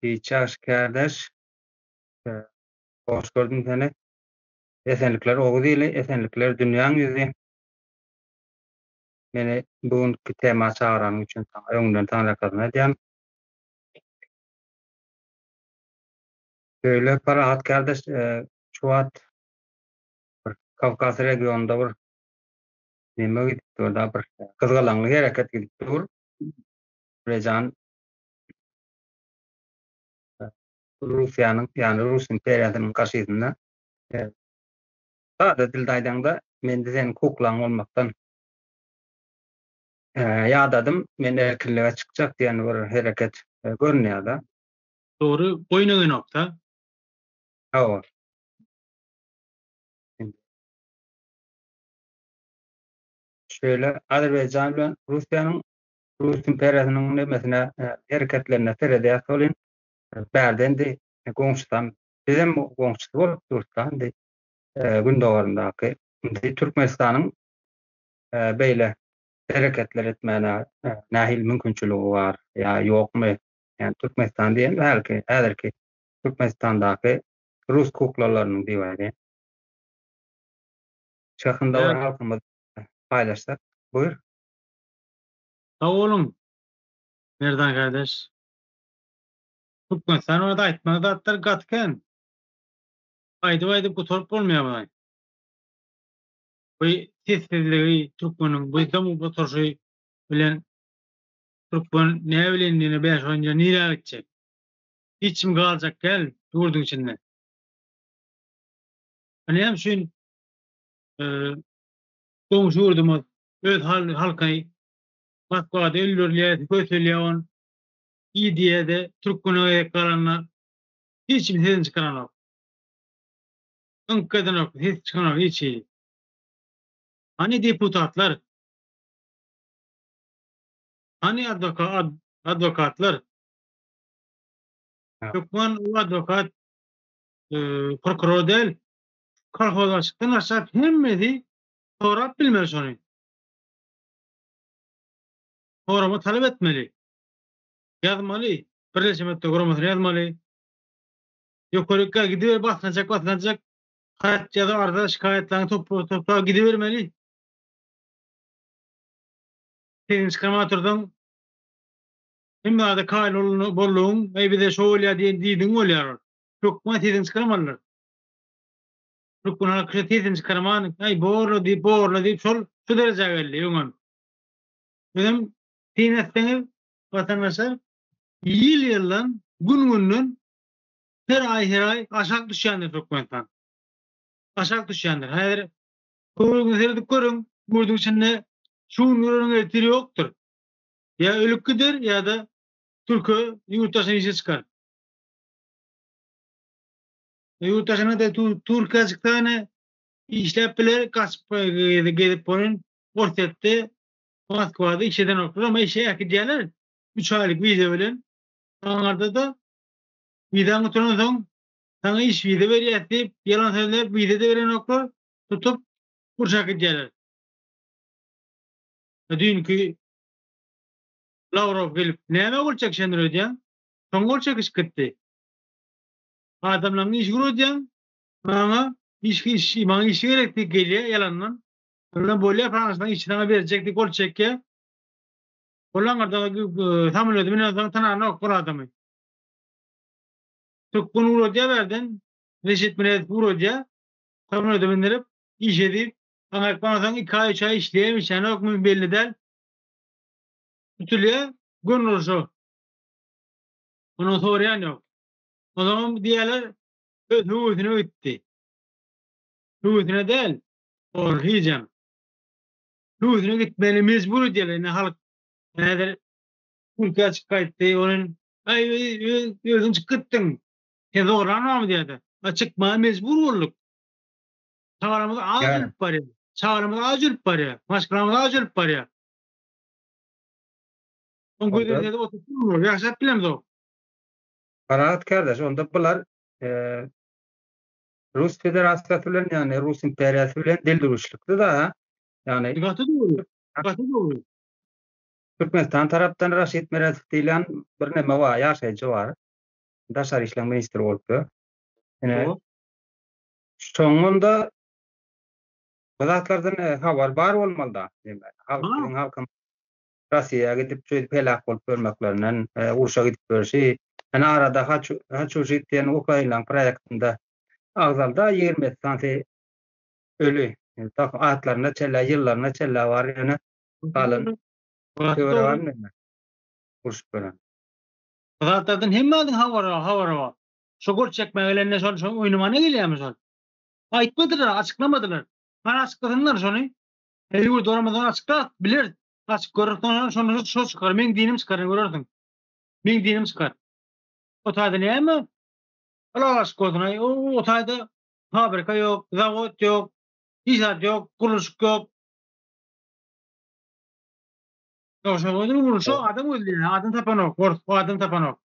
Hiç ýagşy kärdeş. Hoş gördüm seni. Esenlikler Oguz ili, esenlikler dünýäň ýüzi. Meni bu günki tema çagyranyň üçin saňa öňünden taňryýalkasyn aýdýan. Şeýle Parahat kärdeş, şu wagt bir Kawkaz regionynda bir neme gidip dur da bir gyzgalaňly hereket gidip dur. Azerbaýjan Russiýanyň, ýagny Rus imperiýasynyň garşysynda sada dilde aýdaňda, men seniň kuklaň bolmakdan ýadadym, men erkinlige çykjak diýen bir hereket görünýär-de. Dogry, boýun egenok-da. Hawa. Şeýle Azerbaýjan bilen Russiýanyň Rus imperiýasynyň nemesine hereketlerine seredýäs welin, bärde indi goňşusam, bizem goňşusy bolup durus-da indi gündogaryndaky. Indi Türkmenistanyň beýle hereketler etmäne nähili mümkinçiligi bar ýa ýokmy? Ýani Türkmenistan diýen hälki, häzirki Türkmenistandaky rus kuklalarynyň diýip aýdaýyn. Şu hakynda bir halkymyz paýlaşsak. Buýur. Sag boluň Merdan kardeş. Türkmenistan barada aýtmaly zatlar gaty kän. Aýdyp aýdyp gutaryp bolmaýar muny. Bu sessizligi türkmeniň bu dymyp oturyşy bilen türkmen näbileýin ýene bäş-on ýyl nirä gitjek. Hiç kim galjak däl ýurduň içinde. Näme üçin goňşy ýurdumyz öz halky Moskwada öldürilýär, köselýär on iýdiýär-de türkmene gezek galanda hiç kim sesini çykaranok. Yňk edenok, ses çykanok hiç hili. Hany deputatlar? Hany adwokatlar? Hökman o adwokat prokuror däl. Kolhoz başlykdan başlap hemmesi sorap bilmeli şony. Sorama talap etmeli. Ýazmaly. Birleşen Milletler Guramasyna ýazmaly. Ýokaryk gidiber basgançak basgançak hat ýazyp arza şikaýatlaryňy toplap gidibermeli. Sesini çykarman otursaň hemme zada kaýyl boldugyň, eý bize şo bolýar diýen diýdigiň bolýar ol. Hökman sesini çykarmalydyr. Türkmen halky sesini çykarman, aý borla diýip, borla diýip şol şu derejä geldi öňem. Özem syn etseňiz watandaşlar ýyl-ýyldan, gün-günden her aý her aý aşak düşýändir Türkmenistan. Aşak düşýändir. Häzir töweregine seredip görüň, ýurduň içinde şu gün göreniň ertiri ýokdur. Ýa ölüp gider ýa-da türke ýurt daşyna işe çykar. Ýurt daşyna da Türkiýä çyksa ýene işläp biler, gaçyp gezip bolan Orsýetde, Moskwada iş edenoklar, amma işe äkidýärler 3 aýlyk wiza bilen. Aňarda-da wizaň gutaransoň saňa iş wiza berýäs diýip, ýalan sözläp wiza-da berenoklar, tutup urşa äkidýärler. Düýnki Lawrow gelip nämä gol çekişendir öýdýäň? Soň gol çekişip gitdi. Adamlaryň işi gurudýaň, maňa iş iş maňa işçi gerek diýip gelýär ýalandan. Ondan bolýar paňaşdan işçi saňa berjek diýip gol çekýär. Ol aňyrda samolýoda münensoň tananok ol adamy. Türkmen ugradýar bärden, Reşit Miredow ugradýar. Samolýoda mindirip, işe diýip, aňryk baransoň iki aý, üç aý işleýärmi, işlänokmy belli däl. Tutulýar, göni urşa. Ondan soraýan ýok. Onsoňam diýýärler, öz höwesine gitdi. Höwesine däl, ol hijem. Höwesine gitmegine mejbur edýärler. Indi halk häzir Türkiýä çykyp gaýtdy, onuň aý özüň çykyp gitdiň. Sen zorlan barmy diýýärler. A çykmaga mejbur bolduk. Çagalarymyz aç ölüp barýar. Çagalarymyz aç ölüp barýar. Maşgalamyz aç ölüp barýar. Oň gözüne seredip oturyp durmur, ýaşap bilemzok. Parahat kardeş, onda bular Rus Federasiýasy bilen, ýagny Rus imperiýasy bilen dildüwüşlikdi da, ýagny Gaty dogry. Gaty dogry. Türkmenistan tarapdan Raşid Meredow diýlen bir neme bar, ýaşaýjy bar. Daşary işler ministri bolupdy. Ine şoňunda bu zatlardan habar bar bolmaly-da. Halk biziň halkymyz Russiýa gidip şeýdip heläk bolup görmeklerinden, urşa gidip görşi. Ine arada Haçu žit diýen ukrainlaryň proýektinde agzalda 27 sany öli. Atlaryna çenli, ýyllaryna çenli bar ýöne galan töweregi urşup gören. Bu zatlardan hemmäniň habary habary bar. Şo gol çekmäge gelende şol şo oýnamana gelýärmi şol? Aýtmadylar, açyklamadylar. Hany açyklasynlar şony. Ýurt oramazdan açykla, bileris. Açyk görürsiň şony, şony şo çykar. Meň dinim çykar, görersiň. Meň dinim çykar. O taýda näme? Ylalaşyk bolsun. Aý, o taýda fabrika ýok, zawod ýok, hiç zat ýok, gurluşyk ýok. Ýok, şo özüniň gurluşy adam gözleýär, adam tapanok, ors adam tapanok.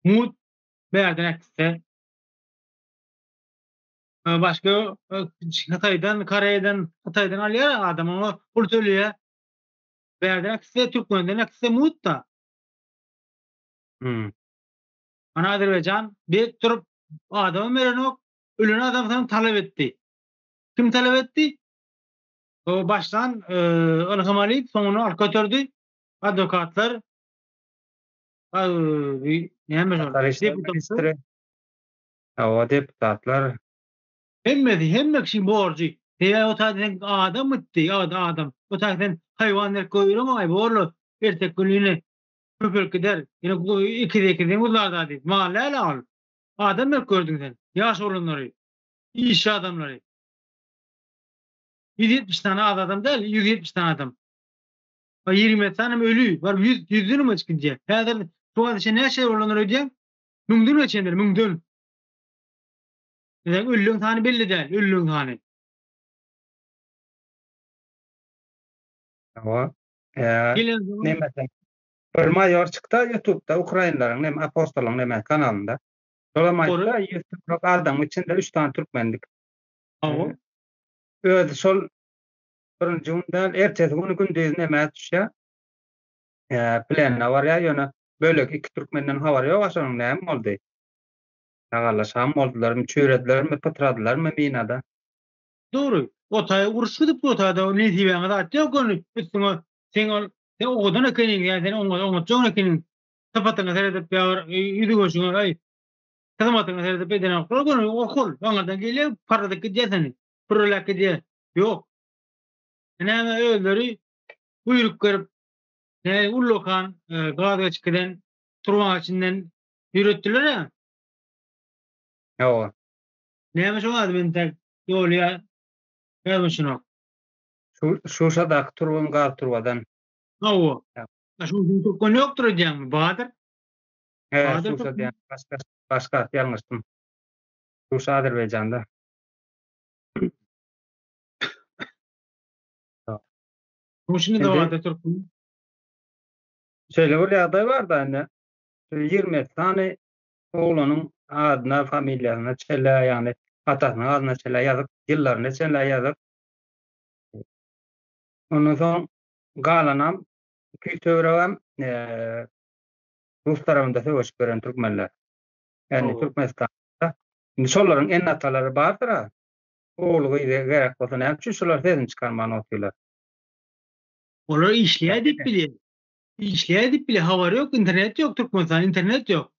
Mut bärden äkitse. Başga Hytaýdan, Koreýadan, Hytaýdan alýar adam oňa pul töleýär. Bärden äkitse, türkmenden äkitse mut-da. Hmm. Ana Azerbaýjan berk durup adamam berenok, ölen adamsynam talap etdi. Kim talap etdi? O başdan Ylham Aliýew soňuna alyp göterdi. Adwokatlar näme şol? Deputatlar. Hawa, deputatlar. Hemmesi, hemme kişiň borjy. Sebäbi o taýda sen adam gitdi, adam. O taýda sen haýwan berip goýureňok, borla, erteki gün ýene köpelip gider. Ýene ekiz ekizden uzlar-da diýip. Mal däl-ä ol. Adam berip gördüň sen. Ýaş oglanlary, işçi adamlary. 170 sany az adam däl, 170 sany adam. 27 sany öli, bar 100 ýüzden hem gidýär. Häzir şu wagt içinde näçe bolandyr öýdýäň? Müňden geçendir, müňden. Bize ölüleň sany belli däl, ölüleň sany. Hawa. Eee, bir maýor çykdy YouTube'da ukrainleriň näme apostolyň näme kanalynda. Şolam aýtdy, 100 töwerek adamyň içinde 3 sany türkmendik. Hawa. Özi şol birinji gün däl, ertesi güni gündiz nämä düşýär? Eee, plenine barýar, ýöne bölek iki türkmenden habary ýok, şonuň näme boldy? Sagallaşan boldularmy, çüýredilermi, pytradylarmy minada? Dogry. O taýa uruş gidip o taýda nesibäňe zat ýok ony üstüňe sen ol sen owadan ekeniň ýa sen oňa oňatjaň ekeniň sypatyňa seredip ýa bir ýüzi göşüňe aý hyzmatyňa seredip edenoklar göni okul aňyrdan gelýär parladyp gidýär seni pürreläp gidýär ýok näme özleri buýruk berip ne ullakan gaz geçgiden turbaň içinden ýöretdiler ýa. Hawa. Näme şoň ady men tek doly ýa ýazmyşynok. Şu Şuşadaky turbam gaz turbadan. Hawa. A şuň üçin türkmen ýokdur öýdýäňmi? Bardyr. He, Şuşa diýen başga başga ýalňyşdym. Şuşa Azerbaýjanda. Şuň üçin de bardyr türkmen. Şeýle bir ýagdaý bar-da indi. Şu 20 sany oglanyň adyna, familiýasyna çenli, ýagny atasynyň adyna çenli ýazyp, ýyllaryna çenli ýazyp, ondan soň galanam 200 töweregem rus tarapynda söweşip ýören türkmenler. Ýagny Türkmenistanda. Indi şolaryň ene-atalary bardyr-a. Ogly gyzy gerek bolsa näme üçin şolar sesini çykarman otyrlar? Olar işleýär diýip bilýär. Işleýär diýip bilýär. Habary ýok, internet ýok Türkmenistanda, internet ýok.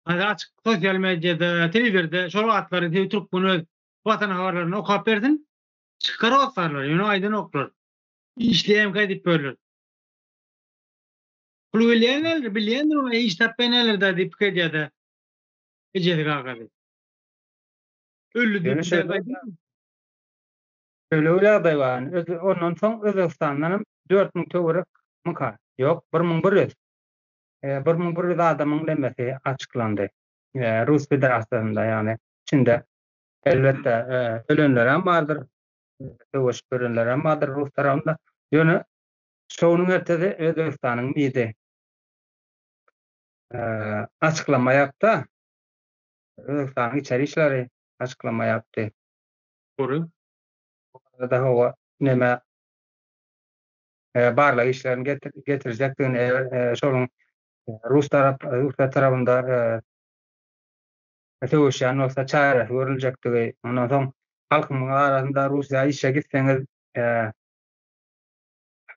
Häzir açyk sosial mediada, telewizorda şol atlary türkmen öz watan habarlaryny okap bersin. Çykar osarlar, ýöne aýdanoklar. Işleýärmikä diýip görler. Pul gelýändir, bilýändir oňa iş tapýan däldir diýip pikir edýär-de. Ejesi kakasy. Öldi diýip şeýle Şeýle bir ýagdaý bar. Ondan soň Özbegistandan hem 4000 töwerek myka? Ýok, 1100. 1100 adamyň nemesi açyklandy. Rus Federasiýasynda, ýagny içinde elbetde ölenler hem bardyr, söweşip ölenler hem bardyr rus tarapynda. Ýöne şonuň ertesi Özbegistanyň MID-i açyklama ýapdy. Özbegistanyň içeri işleri açyklama ýapdy. Dogry. Bu barada hawa neme barlag işlerini getirjekdigini, eger şonuň. Rus tarap Russiýa tarapynda söweşýän bolsa çäresi görüljekdigi, ondan soň halkymyň arasynda Russiýa işe gitseňiz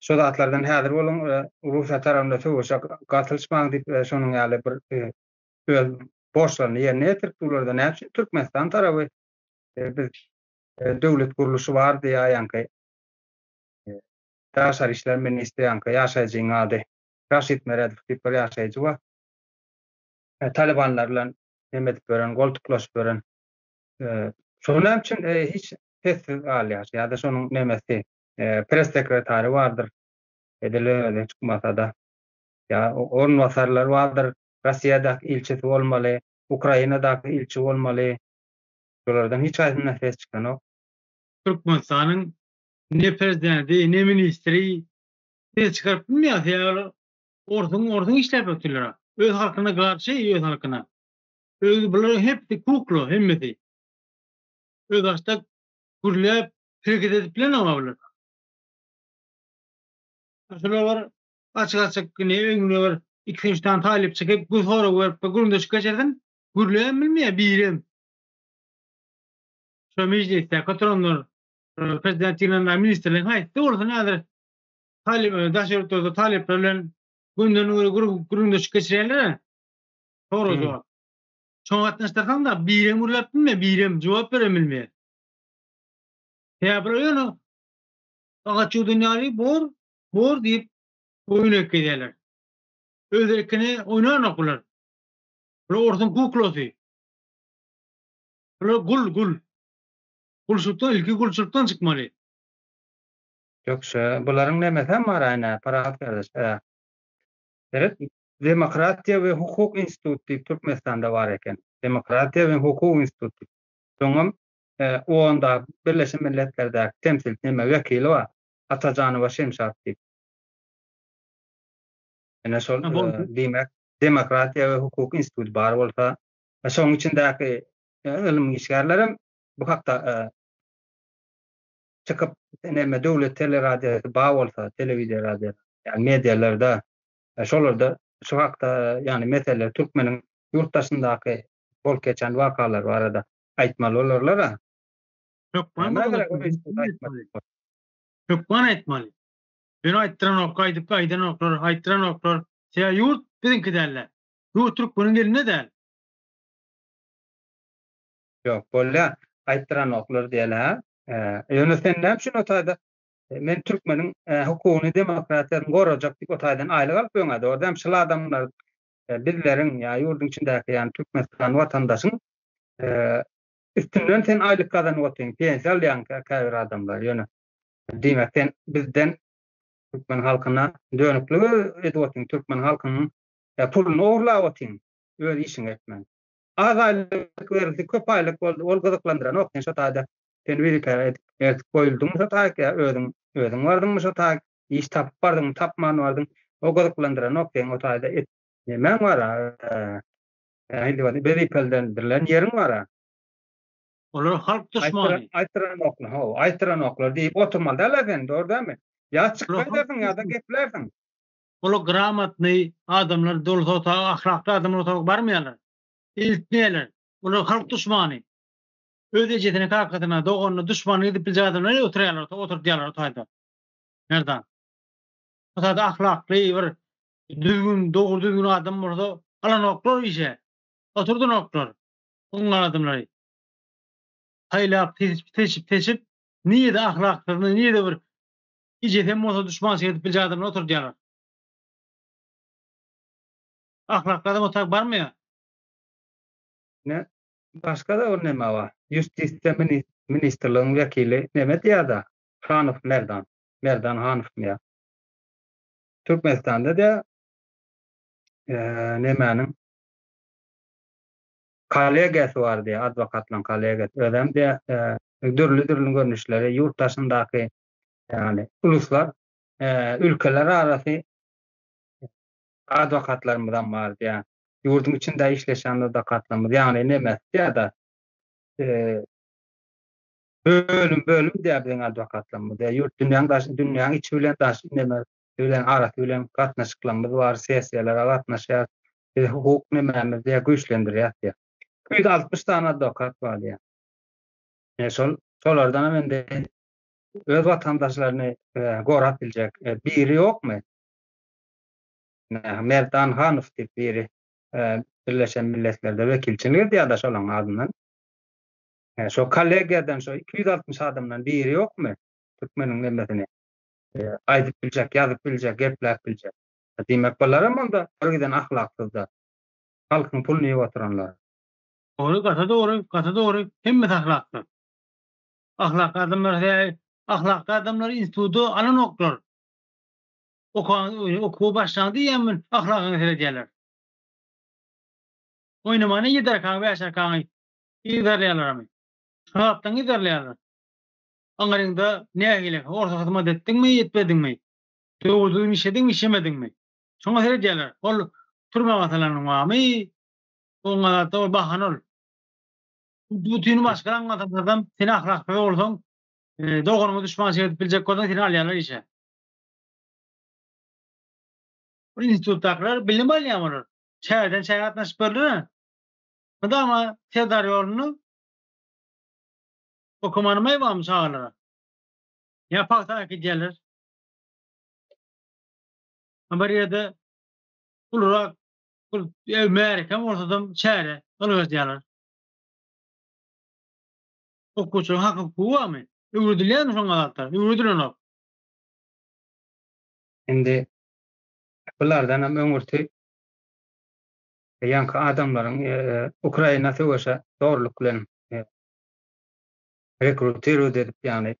şo zatlardan häzir boluň, Russiýa tarapynda söweşe gatylyşmaň diýip şonuň ýaly bir öz borçlaryny ýerine ýetirip durlar-da. Näme üçin Türkmenistan tarapy biz döwlet gurluşy bar diýýär ýaňky daşary işler ministri ýaňky ýaşaýjyň ady Raşid Meredow diýip bir ýaşaýjy bar. Talibanlar bilen neme edip ýören, goltuklaşyp ýören. Şo näme üçin hiç sessiz galýar? Ýa-da şonuň nemesi, press sekretary bardyr. Edil özi çykmasa-da. Ýa orunbasarlary bardyr. Russiýadaky ilçisi bolmaly, Ukrainadaky ilçi bolmaly. Şolardan hiç haýsyndan ses çykanok. Türkmenistanyň ne prezidenti, ne ministri ses çykaryp bilmeýär. Sebäbi orsuň orsuň işläp otyrlar. Öz halkyna garşy, öz halkyna. Öz bularyň hepsi kukla, hemmesi. Özbaşdak gürläp, hereket edip bilenok bular. Şular bir açyk-açyk ne öňüne bir iki-üç sany talyp çykyp, bu sorag berip, gürrüňdeşlik geçirsin, gürläbem bilmeýär birem. Şo mejlisdäki oturanlar, prezident ýygnanlar, ministrler haýsy bolsun häzir talyp daşary ýurtlarda talyplar bilen günden-güne gürrüňdeşlik geçirýärler. Sorag jogap. Şoňa gatnaşdyrsaň-da birem gürläp bilmeýär, birem jogap berem bilmeýär. Sebäbi ýöne agaç ýuwdan ýaly bor, bor diýip boýun egip gezýärler. Öz erkine oýnanok bular. Bular orsuň kuklasy. Bular gul, gul. Gulçulykdan ilki gulçulykdan çykmaly. Ýok şu bularyň nemesem bar aýna Parahat gardaş. Seret Demokratiýa we hukuk instituty diýip Türkmenistanda bar eken. Demokratiýa we hukuk instituty. Soňam onda Birleşen Milletlerdäki temsil neme wekili bar. Atajanowa Şemşat diýip. Ine şol diýmek Demokratiýa we hukuk instituty bar bolsa, şonuň içindäki ylym işgärlerem bu hakda çykyp neme döwlet teleradiosy bar bolsa, telewiziýa radio, ýagny medialarda şolarda şu hakda ýagny mesele türkmeniň ýurt daşyndaky bolup geçen wakalar barada aýtmaly bolarlar-a. Hökman Hökman aýtmaly. Ýöne aýtdyranok, gaýdyp aýdanoklar, aýtdyranoklar. Sebäbi ýurt biziňki däl-de. Ýurt türkmeniň elinde däl. Ýok, bolýa, aýtdyranoklar diýeli-hä. Ýöne sen näme üçin o taýda men türkmeniň hukugyny, demokratiýasyny gorajak diýip o taýdan aýlyk alyp ýöňä, dogry dälmi? Şul adamlar bizleriň ýa ýurduň içindäki ýagny Türkmenistan watandaşyň üstünden sen aýlyk gazanyp otyň, pensiýa alýaň käbir adamlar ýöne. Diýmek sen bizden türkmen halkyna dönüklik edip otyň, türkmen halkynyň puluny ogurlap otyň, öz işiňi etmän. Az aýlyk berildi, köp aýlyk boldy, ol gyzyklandyranok, sen şo taýda sen wezipä edip eltip goýuldyňmy şo taýyk ýa özüň özüň bardyňmy şo taýyk, iş tapyp bardyňmy, tapman bardyň, o gyzyklandyranok seň o taýda et nemäň bar-a, nähili wezipelendirilen ýeriň bar-a. Olar halk duşmany. Aýtdyranoklar, hawa, aýtdyranoklar diýip oturmaly däl-ä sen, dogry dälmi? Ýa çykyp gaýdarsyň ýa-da geplärsiň. Olar gramotnyý adamlar doly otaga ahlakly adamlar otaga barmaýarlar. Eltmeýärler. Olar halk duşmany. Öz ejesine kakasyna doganyna duşmanlyk edip biljek adamlar oturýarlar oturdýarlar o taýda. Merdan. O taýda ahlakly bir düzgün dogry düzgün adam bolsa alanoklar işe. Oturdanoklar. Oňňan adamlary. Saýlap seçip seçip seçip nirede ahlaksyzyny nirede bir Ejesem bolsa duşmançylyk edip biljek adamlar oturdýarlar. Ahlakly adam otag barmaýar. Ine, başga-da bir neme bar. Ýustisiýa ministrligiň wekili neme diýýär-de, Hanow Merdan, Merdan Hanowmy ýa? Türkmenistanda diýýär, nemäniň kollegiýasy bar diýýär, adwokatlaryň kollegiýasy. Özem diýýär, dürli-dürli görnüşleri ýurt daşyndaky Ýagny uluslar, ülkeler arasy adwokatlarymyzam bar diýýär. Ýurduň içinde işleşen adwokatlarymyz, ýagny nemes diýýär-de, bölüm-bölüm diýýär biziň adwokatlarymyz diýýär. Ýurt dünýäň daşy, dünýäň içi bilen daşy neme. Bilen arasy bilen gatnaşyklarymyz bar, sessiýalara gatnaşýarys. Biz hukuk nemämizi diýýär güýçlendirýäris diýýär. 260 sany adwokat bar diýýär. E, şol şolardan hem indi öz watandaşlaryny e, gorap biljek e, biri ýokmy? Merdan Hanow diýip biri e, Birleşen Milletler-de wekilçilik edýär-de şolaryň adyndan. E, şo kollegiýadan şo 260 adamdan biri ýokmy? Türkmeniň nemesini e, aýdyp biljek, ýazyp biljek, gepläp biljek. Diýmek bularam onda bir giden ahlaksyzda. Halkyň puluny iýip oturanlar. Dogry, gaty dogry, gaty dogry. Hemmesi ahlaksyz. Ahlakly adamlar hä, ahlakly adamlar instituta alanoklar. Okan, okuwa başlan diýýän men ahlagyňa seredýärler. Oýnamana ýedi arkaňy, bäş arkaňy yzarlaýarlarmy? Şu zatdan yzarlaýarlar. Aňryňda nähili, orta hyzmat etdiňmi, etmediňmi? Döwürdügini işlediňmi, işlemediňmi? Şoňa seredýärler. Ol türmä basalanyň barmy? Oňa zatda ol bahana ol. Bütin maşgalaň basalsam, sen ahlaksyz bolsaň, e, doganyňy duşmançylyk edip biljek bolsaň, seni alýarlar işe. Bu institutdakylar bilim alýar olar. Çäreden çäre gatnaşyp görler. Mydama Serdar ýoluny okamanymy barmy çagalara? Ýa pagta äkidýärler. Bir ýerde ulurak bir ew märeke bolsadam çäre ylgadýarlar. Okuwçylaryň hak hukugy barmy? Öwredilýärmi şoňa zatlar? Öwredilenok. Indi bulardan hem öňürti ýaňky adamlaryň Ukraina söweşe zorluk bilen rekrutirowat edip, ýagny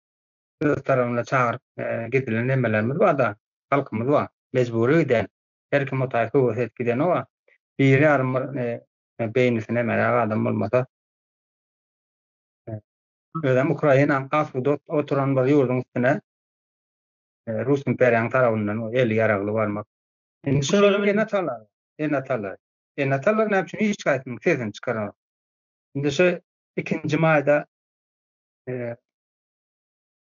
öz tarapyna çagyryp gidilen nemelerimiz bar-da, halkymyz bar. Mejbury giden. Her kim o taý höwes edip gidenok-a. Biri ýarym bir beýnisi nemeräk adam bolmasa. Özem Ukrainanyň asuda oturan bir ýurduň üstüne Rus imperiýanyň tarapyndan eli ýaragly barmak. Indi şolaryň ene-atalary, ene-atalary. Ene-atalar näme üçin hiç haýsynyň sesini çykaranok. Indi şu ikinji maýda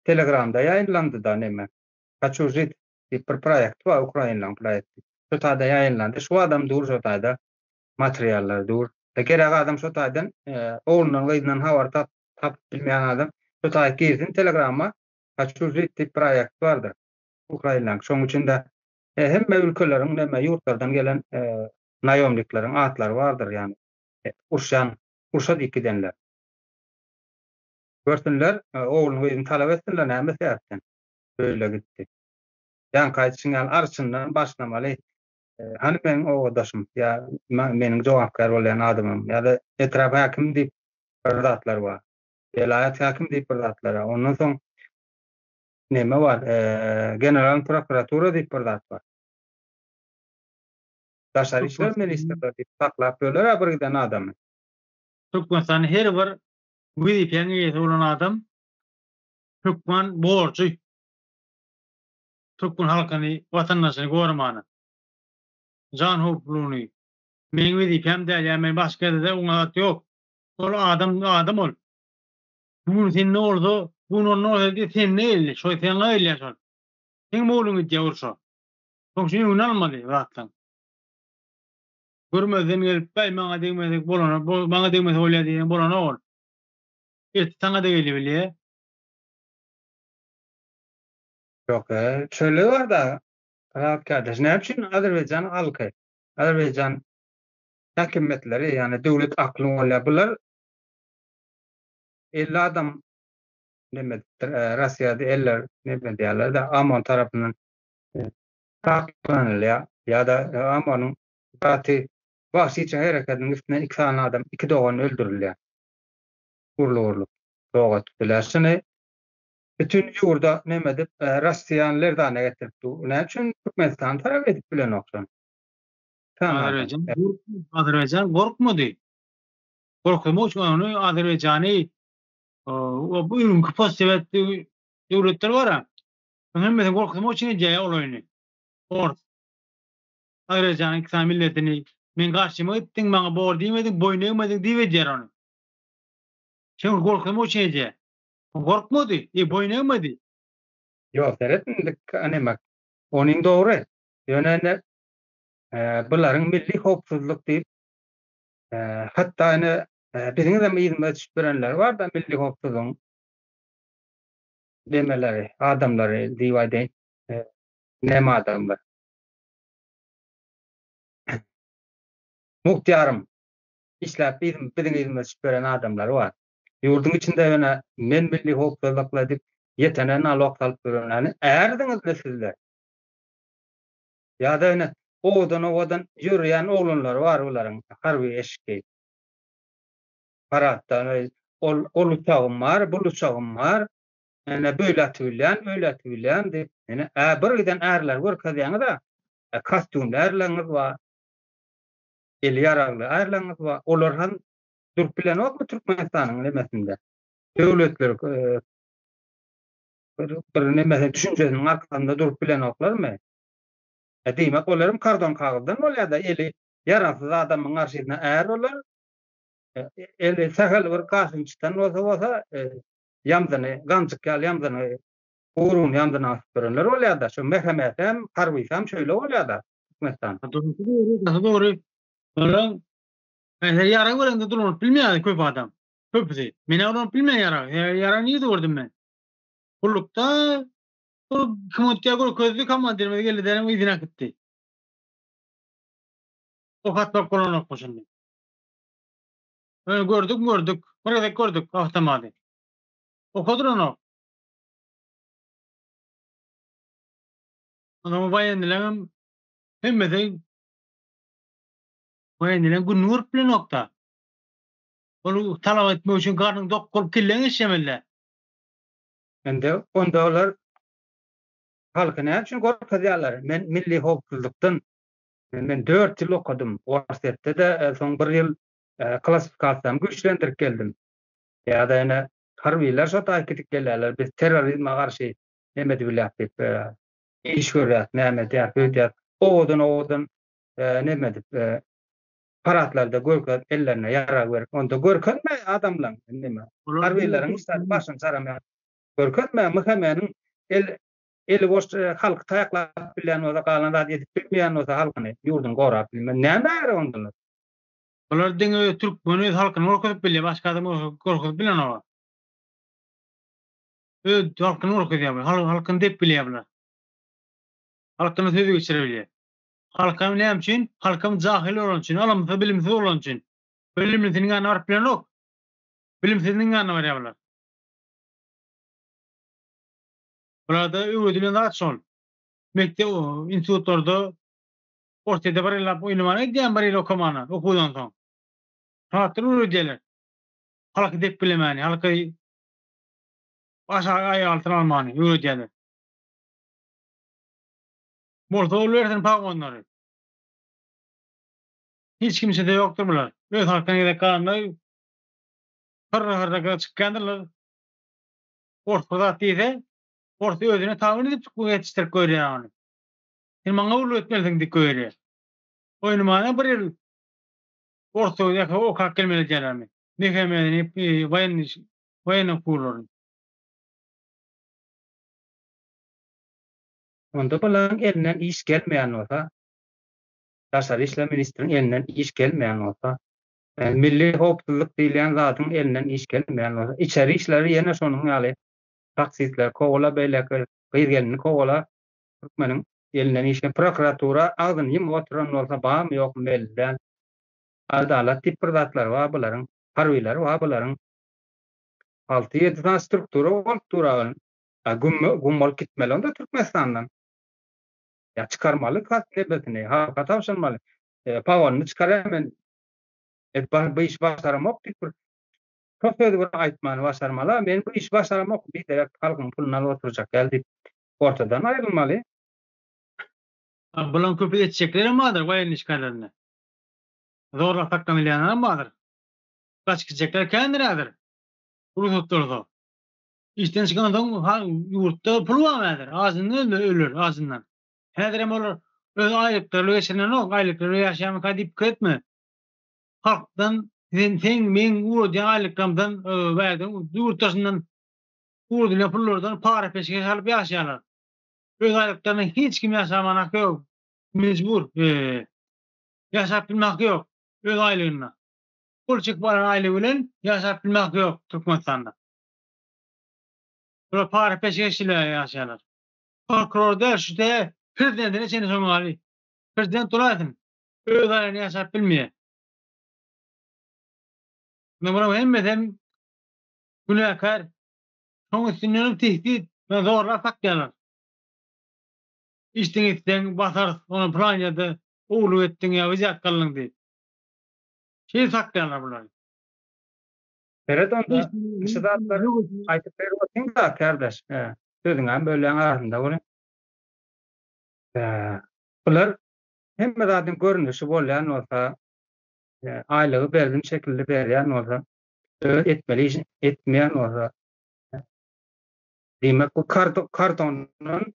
Telegramda ýaýynlandy-da neme. Haçu žit diýip bir proýekt bar, ukrainlaryň proýekti. Şo taýda ýaýynlandy. Şu adam dur şo taýda. Materiallar dur. Gerek adam şo taýdan oglundan gyzyndan habar tap tapyp bilmeýän adam şo taýy girsin Telegrama. Haçu žit diýip proýekt bardyr. Ukrainlaryň. Şonuň üçin-de hemme ülkeleriň neme ýurtlardan gelen naýomnikleriň atlary bardyr, ýagny urşan, urşa diýip gidenler. Görsünler, ogluny gyzyny talap etsinler näme sebäpden beýle gitdi. Ýaňky aýdyşyň ýaly arçyndan başlamaly. Hany meniň obadaşym ýa meniň jogapkär bolýan adamym ýa-da etrap häkimi diýip bir zatlar bar. Welaýat häkimi diýip bir zatlar bar. Ondan soň neme bar? General prokuratura diýip bir zat bar. Daşary işler ministrleri diýip saklap ýörler-ä bir giden adamy. Türkmenistanda her bir wezipäň eýesi bolan adam hökman borjy türkmen halkyny, watandaşyny goramana. Jan howplugyny. Meň wezipäm däl ýa men başga ýerde-de oňa zat ýok. Ol adam adam ol. Bu gün sende bolsa, bu gün onda bolsa diýip sende geldi. Şo saňa gelýär şol. Seň boluň gidýär urşa. Şoň üçin öňüni almaly zatlaň. Görmezden gelip, Bäý, maňa degmesek bolana, maňa degmese bolýar diýseň bolanok ol. Ertir saňa-da gelibilýär. Ýok, şeýle bar-da, Rahat kardeş, näme üçin Azerbaýjan halky, Azerbaýjan häkimiýetleri, ýagny döwlet akly bolýar, bular 50 adam neme edipdir, Russiýada eller neme diýýärler-de, OMON tarapyndan saklanylýar ýa-da OMON-yň gaty wagşyça hereketiniň üstüne iki sany adam, iki dogan öldürilýär. Urlup-urlup, ýok edipdirler. Şuny bütin ýurda neme edip, Russiýany lerzana getirip dur. Näme üçin Türkmenistan tarap edip bilenok şony? Azerbaýjan, Azerbaýjan gorkmady. Gorkuzmak üçin ony Azerbaýjany bu öňki postsowet döwletler bar-a. Şonuň hemmesini gorkuzmak üçin edýär ol oýny. Ors. Azerbaýjanyň iki sany milletini meň garşyma gitdiň, maňa bor diýmediň, boýun egmediň diýip edýär ony. Şeňňi gorkuzmak üçin edýär. Gorkmady, e, boýun egmedi. Ýok, seret indi näme. Onyň dogry. Ýöne indi bularyň milli howpsuzlyk diýip, hatda ine biziňem yzymyza düşüp ýörenleri bar-da milli howpsuzlygyň nemeleri, adamlary diýip aýdaýyn, näme adamlar. Mugt ýarym işläp biziň yzymyza düşüp ýören adamlary bar. Ýurduň içinde ýöne men milli howpsuzlykla diýip ýetene nalok salyp ýörenlerini ärdiňizmi sizler? Ýa-da ýöne owadan-owadan ýöreýän oglanlary bar bularyň harby eşik geýip. Paradda ol ol uçagym bar, bul uçagym bar, ene beýle atyp bilýän, öýle atyp bilýän diýip, ene ä bir giden ärleri görkezýäňiz-ä, kostýumly ärleriňiz bar, eli ýaragly ärleriňiz bar, olar hem durup bilenokmy Türkmenistanyň nemesinde? Döwletler bir bir nemesi düşünjesiniň arkasynda durup bilenoklarmy? E diýmek olar hem kardon kagyzdan bolýar-da, eli ýaragsyz adamyň garşysyna är olar. Eli sähel bir gaşyny çytan bolsa bolsa, ýamzyny, ganjyk ýaly ýamzyny, guruny ýamzyna asyp ýörenler bolýar-da. Şu MHM-si hem, harbysy hem şeýle bolýar-da Türkmenistanda. Dogry, dogry. Olar Häzir ýarag görende dolanyp bilmeýär köp adam. Köpüsi. Men-ä ulanyp bilmeýän ýarag. Ýarag nirede gördüm men? Gullukda ol kim otýa görkezdi, komandirimiz geldi dänem yzyna äkitdi. Ok atmak bolanokmy şindi? Ýöne gördük, gördük. Bir gezek gördük awtomady. Oka duranok. Onsoň waýennileňem hemmesi Waýennileň gününi görüp bilenokda. Ol talap etmek üçin garnyň dok bolup kelläň işlemeli-dä. Indi onda olar halky näme üçin gorkuzýarlar? Men milli howpsuzlykdan men 4 ýyl okadym. Orsýetde-de soň bir ýyl klassifikasiýamy güýçlendirip geldim. Ýa-da ýene harbylar şo taýy gidip gelýärler. Biz terrorizme garşy neme edip bilýäris diýip iş görýäris, näme edýäris, öýdýäris. Owadan-owadan neme edip paradlarda görkezip ellerine ýarag berip onda görkezme adamlaň neme harbylaryň başyny çaramýar görkezme MHM-niň el eli boş halky taýaklap bilýän bolsa galan zat edip bilmeýän bolsa halkyny ýurduny gorap bilmez näme gerek onda Bular diňe öz türkmen öz halkyny görkezip bilýär başga adam görkezip bilenok. Öz halkyny görkezýär bular halkyny dep bilýär bular. Halkyny sözi geçire bilýär. Halkam näme üçin? Halkam jahyl bolany üçin, ylymsyz, bilimsiz bolany üçin. Bilimlisiniň ýanyna baryp bilenok. Bilimsiziniň ýanyna barýar bular. Bularda öwredilen zat şol. Mekdep, institutlarda Orsýetde bir ýyllap oýnamana gidýän, bir ýyl okamana, okuwdan soň. Zatlar öwredýärler. Halky depgilemäni, halky aşak aýak altyna almany öwredýärler. Bolsa ol bersin pagonlary. Hiç kimsede ýokdur bular. Öz halkyna gezek galanda hyrra-hyrra çykýandyrlar. Ors bir zat diýse, ors özüne tabyn edip ýetişdirip goýberýär ony. Sen maňa gulluk etmelisiň diýip goýberýär. Oýnamana bir ýyl ors okap gelmeli edýärlermi? MHM-ni, waýenniý okuwlaryny. Onda bularyň elinden iş gelmeýän bolsa, daşary işler ministriň elinden iş gelmeýän bolsa, milli howpsuzlyk diýilýän zadyň elinden iş gelmeýän bolsa, içeri işleri ýene şonuň ýaly taksistleri kowala, beýleki gyz-gelini kowala, türkmeniň elinden iş gel, prokuratura agzyny ýumup oturan bolsa barmy ýokmy belli däl. Adalat diýip bir zatlary bar bularyň, harbylary bar bularyň. Alty-ýedi sany struktura bolup dur-a. A güm güm bolup gitmeli onda Türkmenistandan. Ýa çykarmaly nebesini, halka tabşyrmaly. E, pagonyny çykar men. E, bu işi başaramok diýip bir şo sözi bir aýtmany başarmaly. Men bu işi başaramok, biderek halkyň puluny alyp oturjak däl diýip ortadan aýrylmaly. Bulaň köpi etjeklerem bardyr woýenniý işgärlerinde. Zorlap saklanylýanlaram bardyr. Gaçyp gitjekler kändir häzir. Rugsat bolsa. Işden çykansoň ýurtda pul bar häzir. Ajyndan öler, ajyndan. Häzirem olar öz aýlyklaryny geçirenok, aýlyklary bilen ýaşaýarmyka diýip pikir etme. Halkdan sen, seň, meň ugradýan aýlyklarymyzdan, bärden, ýurt daşyndan ugradylýan pullardan para-peşgeş alyp ýaşaýarlar. Öz aýlyklaryna hiç kim ýaşaman haky ýok. Mejbur. Ýaşap bilme haky ýok. Öz aýlygynda. Pul çekip alan aýlygy bilen ýaşap bilme haky ýok Türkmenistanda. Bular para peşgeş ile ýaşaýarlar. Prokuror däl şu te prezidentine çenli şoň ýaly. Prezident bolaýsyn. Öz aýlygyna ýaşap bilmeýär. Indi bularyň hemmesem günäkär. Şoň üstündenem tehdit bilen zorlap saklaýarlar. Içdiň içseň basarys, ony pylan ýerde ogurlyk etdiň ýa wzýatka aldyň diýip. Şeýdip saklaýarlar bulary. Seret onda, şu zatlary aýdyp berip otyň-da, kärdeş. Sözüňem bölýäň arasynda welin. Bular hemme zadyň görnüşi bolýan bolsa, aýlygy berdim şekilli berýän bolsa, öz etmeli işini etmeýän bolsa, diýmek bu kartondan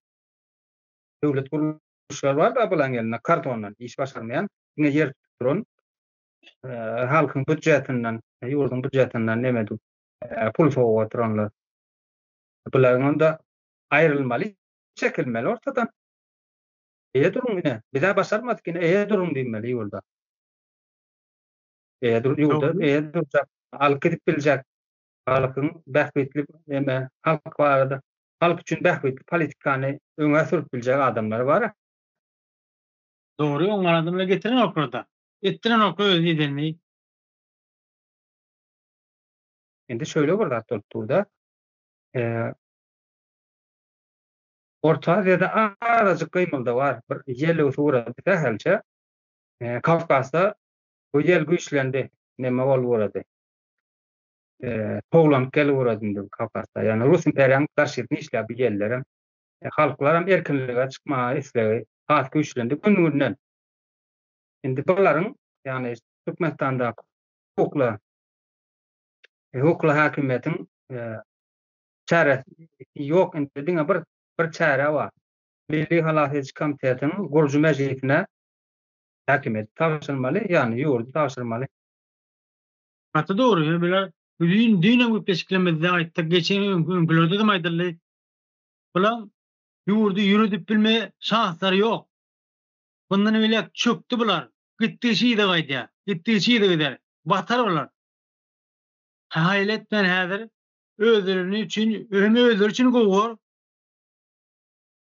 döwlet gurluşlary bar-da bularyň elinde kartondan iş başarmaýan, diňe ýer tutup duran, halkyň býudjetinden, ýurduň býudjetinden neme edip pul sowup oturanlar. Bularyň onda aýrylmaly, çekilmeli ortadan. Eýe duruň ine, biz-ä başarmadyk ine eýe duruň diýmeli ýurda. Eýe dur, ýurda eýe durjak, alyp gidip biljek, halkyň bähbitli neme, halk barada, halk üçin bähbitli politikany öňe sürüp biljek adamlar bar. Dogry, oňa adamlar getirenoklar-da. Etdirenoklar öz edenini. Indi şöyle bir zat bolup dur-da. Orta Aziýada azajyk gymyldy bar. Bir ýel öwsüp ugrady sähelçe. Kawkazda bu ýel güýçlendi. Neme bolup ugrady. Towlanyp gelip ugrady indi Kawkazda. Ýagny Rus imperiýanyň garşysyna işläp bu ýellerem. Halklaram erkinlige çykmaga islegi has güýçlendi gün-günden. Indi bularyň, ýagny Türkmenistandaky hukukly hukukly häkimiýetiň çäresi ýok. Indi diňe bir bir çäre bar. Milli halas ediş komitetiniň gurujy mejlisine häkimiýeti tabşyrmaly, ýagny ýurdy tabşyrmaly. Gaty dogry. Ýöne bular düýn düýnem gepleşiklerimizde aýtdyk, geçen öňkülerde-de aýdyldy. Bulaň ýurdy ýöredip bilme şanslary ýok. Mundan beýläk çökdi bular. Gitdigiçe yza gaýdýar. Gitdigiçe yza gider. Batar bular. Haýal etmän häzir özlerini üçin hem özleri üçin gowy bor.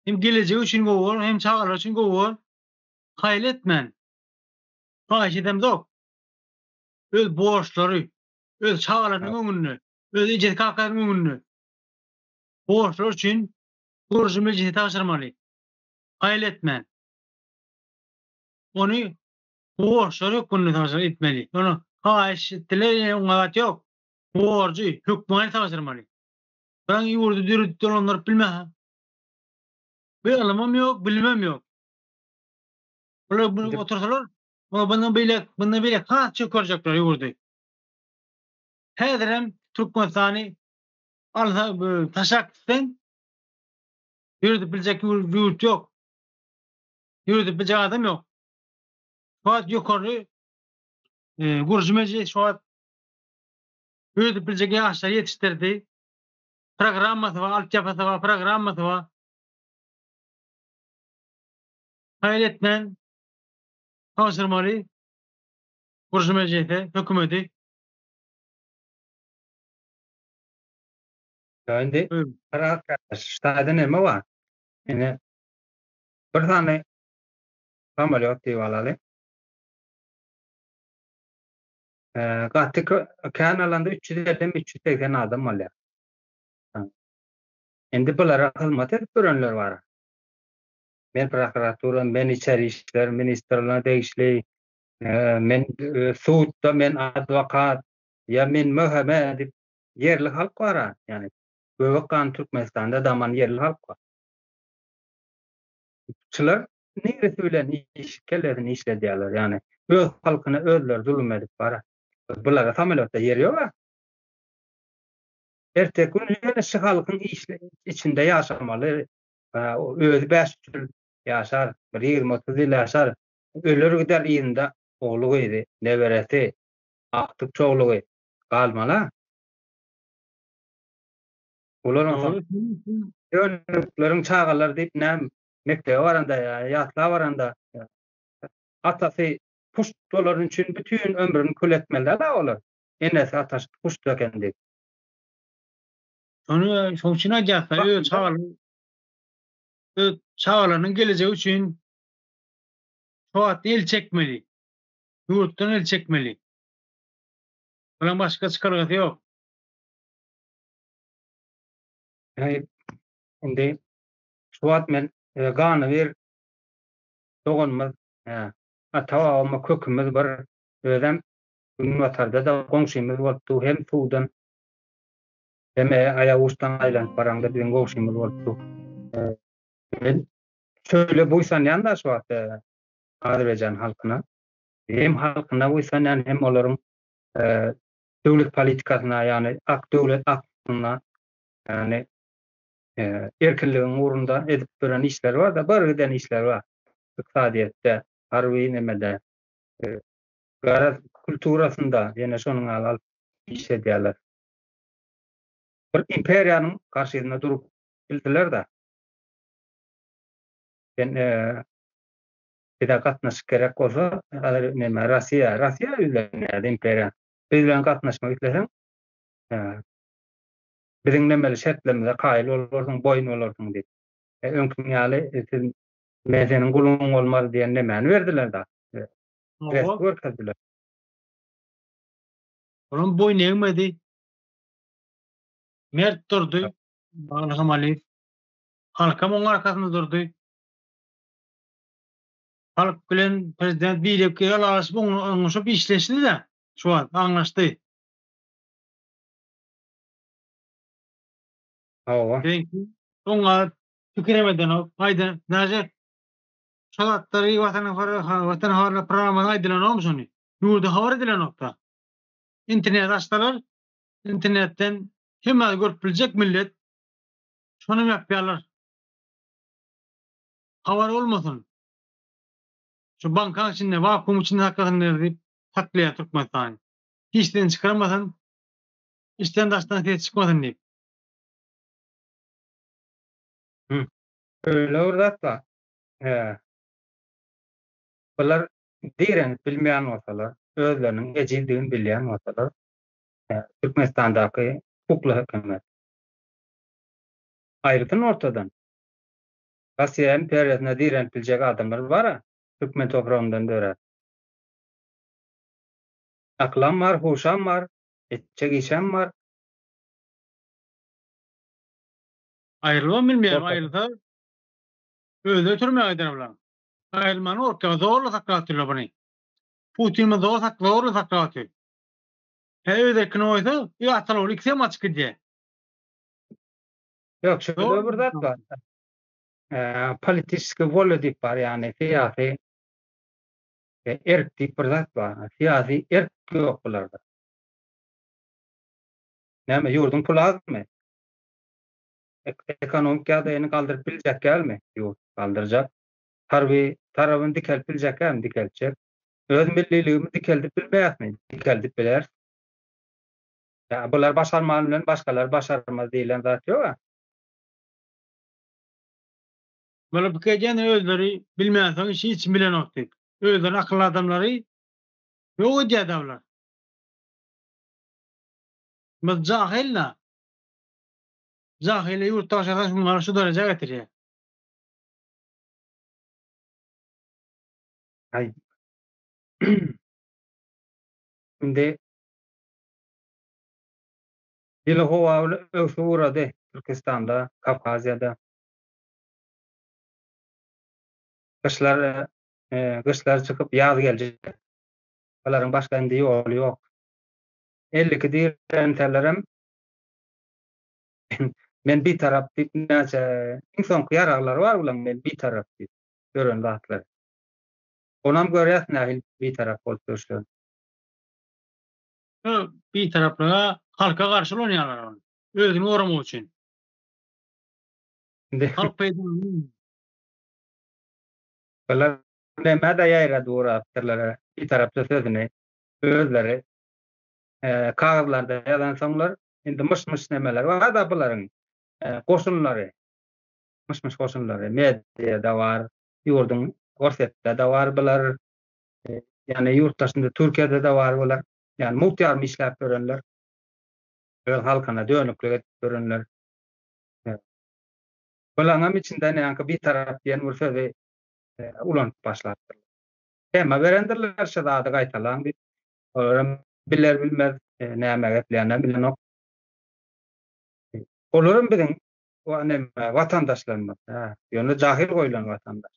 Hem gelejegi üçin gowy bor, hem çagalary üçin gowy bor. Haýal etmän. Haýyş edemzok. Öz borçlary, öz çagalarynyň öňünde, öz ejesi kakasynyň öňünde borçlary üçin gurujy mejlise tabşyrmaly. Haýal etmän. Ony borçlary hökmünde tabşyr etmeli. Ony haýyş etdiler, ýene oňa zat ýok. Borjy hökmany tabşyrmaly. Biziň ýurdy döredip dolandyryp bilme. Bu ylymym ýok, bilimim ýok. Bular bunu otursalar, bular bundan beýläk, bundan beýläk has çökerjekler ýurdy. Häzir hem Türkmenistany alsa, taşlap gitseň, ýöredip biljek ýurt ýok. Ýöredip biljek adam ýok. Şu wagt ýokary gurujy mejlis şu wagt ýöredip biljek ýaşlary ýetişdirdi. Programmasy bar, altyapasy bar, programmasy bar. Haýal etmän tabşyrmaly gurujy mejlise, hökümeti. Indi ştaýda neme bar? Ine bir sany samolýot diýip alaly. Gaty kän alanda 350 380 adam bolýar. Indi bulara hyzmat edip görenler bar. Men prokuratura, men içeri işler ministrligine degişli, men sudda men adwokat ýa men MHM diýip ýerli halk bar-a, ýagny göbek gany Türkmenistanda daman ýerli halk bar. Şular niresi bilen iş kellesini işledýärler, ýagny öz halkyna özleri zulum edip bar-a. Bulara samolýotda ýer ýog-a. Erteki gün ýene şu halkyň içinde ýaşamaly, özi 500 ýyl ýaşar, bir 20-30 ýyl ýaşar, öler gider yzynda ogly-gyzy, neberesi, agtyk-çowlugy galmaly-a. Olar onsoň. Dönükleriň çagalary diýip näme mekdebe baranda ýa ýasla baranda atasy puşt bolany üçin bütin ömrüni kül etmeli däl-ä olar. Enesi atasy puşt eken diýip. Şony şoň üçin aýdýas-da, öz çagalary öz çagalarynyň gelejegi üçin şu wagt el çekmeli. Ýurtdan el çekmeli. Bulaň başga çykalgasy ýok. Ýa indi şu wagt men ganybir doganymyz, ata-babama kökümiz bir, özem günbatarda-da goňşymyz bolupdy, hem suwdan, hem aýaguçdan aýlanyp baraňda biziň goňşymyz bolupdy. Men şöyle buýsanýan-da şu wagt Azerbaýjan halkyna. Hem halkyna buýsanýan, hem olaryň döwlet politikasyna, ýagny ak döwlet aklyna, ýagny erkinligiň ugrunda edip duran işleri bar-da, bir giden işleri bar. Ykdysadyýetde, harby nemede, garaz kulturasynda ýene şonuň ýaly alyp iş edýärler. Bir imperiýanyň garşysynda durup bildiler-de. Sen bize gatnaşyk gerek bolsa, häzir neme Russiýa, Russiýa ýüzlenýär imperiýa. Biz bilen gatnaşmak isleseň, biziň nemeli şertlerimize kaýyl bolarsyň, boýun bolarsyň diýip. Öňküň ýaly siz men seniň guluň bolmaz diýen nemäni berdiler da. Rest görkezdiler. Olam boýun egmedi. Mert durdy. Ilham Aliýew. Halkam oň arkasynda durdy. Halk bilen prezident birek ylalaşyp oňuşyp işleşdi-de şu wagt aňlaşdy. Hawa. Belki oňa pikir hem edenok. Aýdan, daže şo zatlary Watan Watan habarlar programmada aýdylanokmy şony? Ýurda habar edilenok-da. Internet açsalar, internetden hemme zady görüp biljek millet. Şonam ýapýarlar. Habar bolmasyn. Şu bankaň içinde, wakuum içinde saklasynlar diýip saklaýar Türkmenistany. Hiç sesini çykarmasyn, içden daşdan ses çykmasyn diýip. Hü. Öyle bir zat bar. He. Bular direnip bilmeýän bolsalar, özleriniň ejizdigini bilýän bolsalar, Türkmenistandaky kukla hökümet aýrylsyn ortadan. Russiýa imperiýasyna direnip biljek adamlar bar-a, türkmen topragyndan döräp. Akylam bar, huşam bar, etjek işem bar. Aýrylybam bilmeýär, aýrylsa özleri türmä gider bular. Aýrylmany gorkýar, zorla saklap otyrlar buny. Putin muny zor zorla saklap otyr. Hä öz erkine goýsa, bir ataly ogly ikisem gaçyp gidýär. Ýok, şeýle bir zat bar. Politiski wolýa diýip bar, ýagny syýasy erk diýip bir zat bar. Syýasy erk ýok bularda. Näme, ýurduň puly azmy? Ekonomik ýagdaýyny galdyryp biljek dälmi? Ýurt galdyrjak. Harby tarabyny dikelip biljek dälmi? Dikeltjek. Öz milliligimizi dikeldip bilmeýäsmi? Dikeldip bileris. Ýa bular başarman bilen başgalar başarmaz diýlen zat ýok-a. Bular pikir edýän özleri bilmänsoň işi hiç kim bilenok diýip. Özleri akylly adamlary ýok edýär-dä bular. Biz jahyl-da. Jahyla ýurt tabşyrsaň şunlary şu derejä getirýär. Aý. Indi ýyly howa öwsüp ugrady Türküstanda, Kawkaziýada. Gyşlar gyşlar çykyp ýaz geljek. Bularyň başga indi ýoly ýok. 52 direnselerem men bitarap diýip näçe iň soňky ýaraglary bar bularyň men bitarap diýip ýören zatlary. Onam görýäs nähili bitarap bolup ýörüşlerini. Şu bitaraplyga halka garşy ulanýarlar ony. Özüni goramak üçin. Indi Halk peýdalanýar. Bular nämä-de ýaýrady urapdyrlar bitarapça sözüni özleri kagyzlarda ýazansoňlar indi myş-myş nemeler bar-da bularyň goşunlary. Myş-myş goşunlary mediada bar, ýurduň Orsýetde-de bar bular, ýagny ýurt daşynda Türkiýede-de bar bular. Ýagny mugt ýarym işläp ýörenler, öz halkyna dönüklik edip ýörenler. Bulaňam içinden ýaňky bitarap diýen bir sözi ulanyp başlapdyrlar. Tema berendirler şu zady gaýtalaň diýip. Olaram biler bilmez näme gepleýänlerini bilenok. Olaram biziň watandaşlarymyz. Ýöne jahil goýlan watandaş.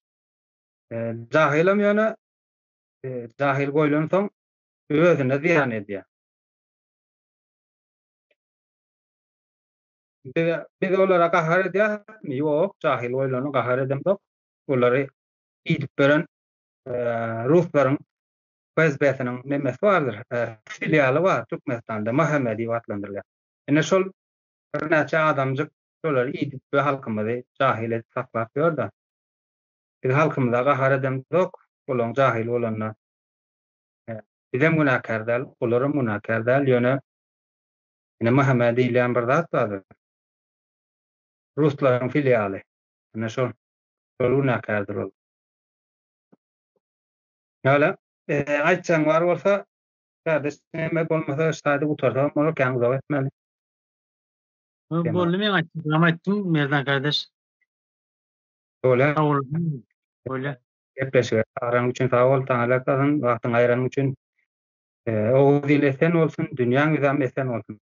Jahylam ýöne jahil goýlansoň özüne zyýan edýär. Biz, biz olara gahar edýärismi? Ýok, jahil goýlany gahar edemzok. Olary idip beren ruslaryň FSB-siniň nemesi bardyr, filialy bar Türkmenistanda, MHM diýip atlandyrylýar. Ine şol birnäçe adamjyk şolary idip we halkymyzy jahil edip saklap ýör-de. Biz halkymyza gahar edemzok, olaň jahil bolanyna. Bizem günäkär däl, olaram günäkär däl, ýöne ine MHM diýilýän bir zat bardyr. Ruslaryň filialy. Ine şol, şol günäkärdir ol. Ýöne, aýtjagyň bar bolsa, kardeş, näme bolmasa şu taýda gutarsagam bolar, kän uzak etmäli. Boldy men aýtjaklarym aýtdym, Merdan kardeş. Bolýar. Sag bol. Bolýar. Gepleşige çagyranyň üçin sag bol, taňyrýalkasyn, wagtyňy aýyranyň üçin. Oguz ili esen bolsun, dünýäň ýüzem esen bolsun.